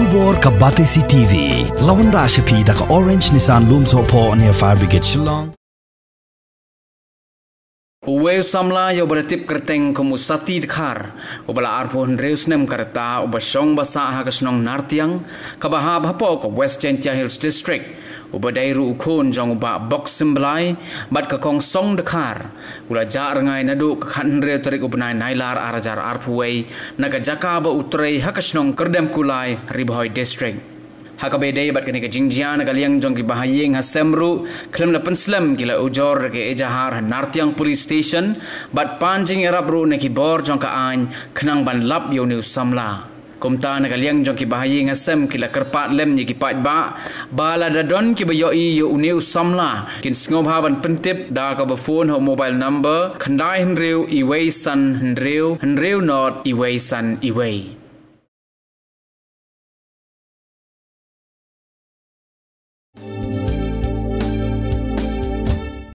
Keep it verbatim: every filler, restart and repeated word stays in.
Khubor ka Batesi T V. Lawan da sha phi da ka Orange Nissan Lumsohphoh near Fire Brigade Shillong. Uwei u samla ïa uba la tip kyrteng kum u Sati Dkhar, uba la arphew hynriew snem ka rta, uba shong ba sah ha ka shnong Nartiang, kaba hap hapoh ka West Jaintia Hills District, uba dei ruh u khun jong u Bah Bok Symblai bad ka Kong Song Dkhar, u la jah rngai naduh ka khathynriew tarik u bnai Nailar ar hajar arphew wei na ka jaka ba u trei ha ka shnong Kyrdem Kulai, Ri Bhoi District. Ha kaba ïadei bad kane ka jingjia, na ka liang jong ki bahaïing hasem ruh khlem la pynslem ki la ujor da ka ejahar ha Nartiang Police Station bad pan jingïarap ruh na ki bor jong ka aiñ khnang ban lap ïa une u samla. Kumta na ka liang jong ki bahaïing hasem ki la kyrpad lem ïa ki paidbah ba lada don kiba ïohi ïa une u samla, kin sngewbha ban pyntip da kaba phone ha u mobile number khyndai hynriew iwei san hynriew hynriew not iwei san iwei.